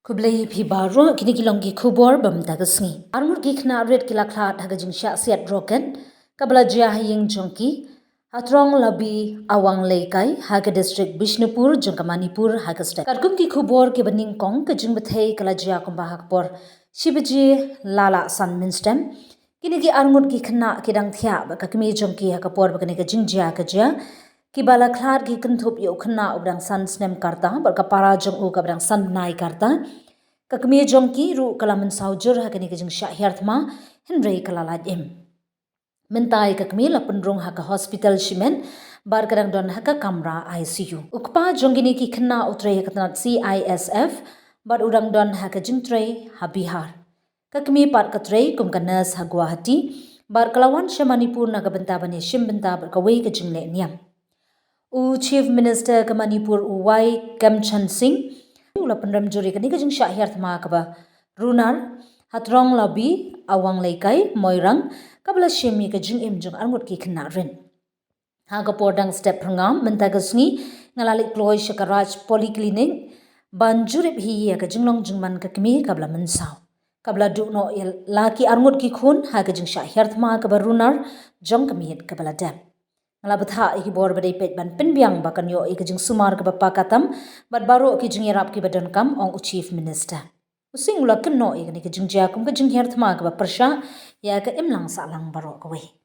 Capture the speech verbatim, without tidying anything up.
Khublei phi baroh, kine ki long ki khubor ba mynta ka sngi. Arngut ki khynnah rit ki la khlad ha ka jingshah siat rocket kaba la jia ha ïing jong ki ha Tronglawbi Awangleikai ha ka district Bishnupur jong ka Manipur ha ka state. Katkum ki khubor kiba nyngkong, ka jingbthei ka la jia kumba ha ka por shi baje la lah san mynstem. Kine ki arngut ki khynnah ki dang thiah bad ka kmie jong ki ha ka por ba kane ka jingjia ka jia. Kiba la khlad ki kynthup ïa u khynnah uba dang san snem ka rta bad ka para jong u kaba dang san bnai ka rta. Ka kmie jong ki ruh ka la mynsaw jur ha kane ka jingshah hiar thma, hynrei ka la lait im. Mynta ïa ka kmie la pynrung ha ka hospital shimet bad ka dang don ha ka kamra I C U. U kpa jong kine ki khynnah u trei ha ka tnat C I S F bad u dang don ha ka jingtrei ha Bihar. Ka kmie pat ka trei kum ka nurse ha Guwahati bad ka la wan sha Manipur na ka bynta ban ïashim bynta bad kawei ka jingleh niam. U Chief Minister ka Manipur, u Y Khemchand Singh, u la pynrem jur ïa kane ka jingshah hiar thma kaba runar ha Tronglawbi Awangleikai, Moirang, kaba la shim ïa ka jingim jong arngut ki khynnah rit. Ha ka por dang step phyrngam mynta ka sngi, nga la leit kloi sha ka Raj Polyclinic ban jurip hi ïa ka jinglong jingman ka kmie kaba la mynsaw, kaba la duh noh ïa la ki arngut ki khun ha ka jingshah hiar thma kaba runar jong ka miet kaba la dep. Nga la bthah ïa ki bor ba dei peit ban pynbiang ba kan ïoh ïa ka jingsumar kaba paka tam bad baroh ki jingïarap kiba donkam, ong u Chief Minister. U Singh u la kynnoh ïa kane ka jingjia kum ka jinghiar thma kaba pyrshah ïa ka imlang sahlang baroh kawei.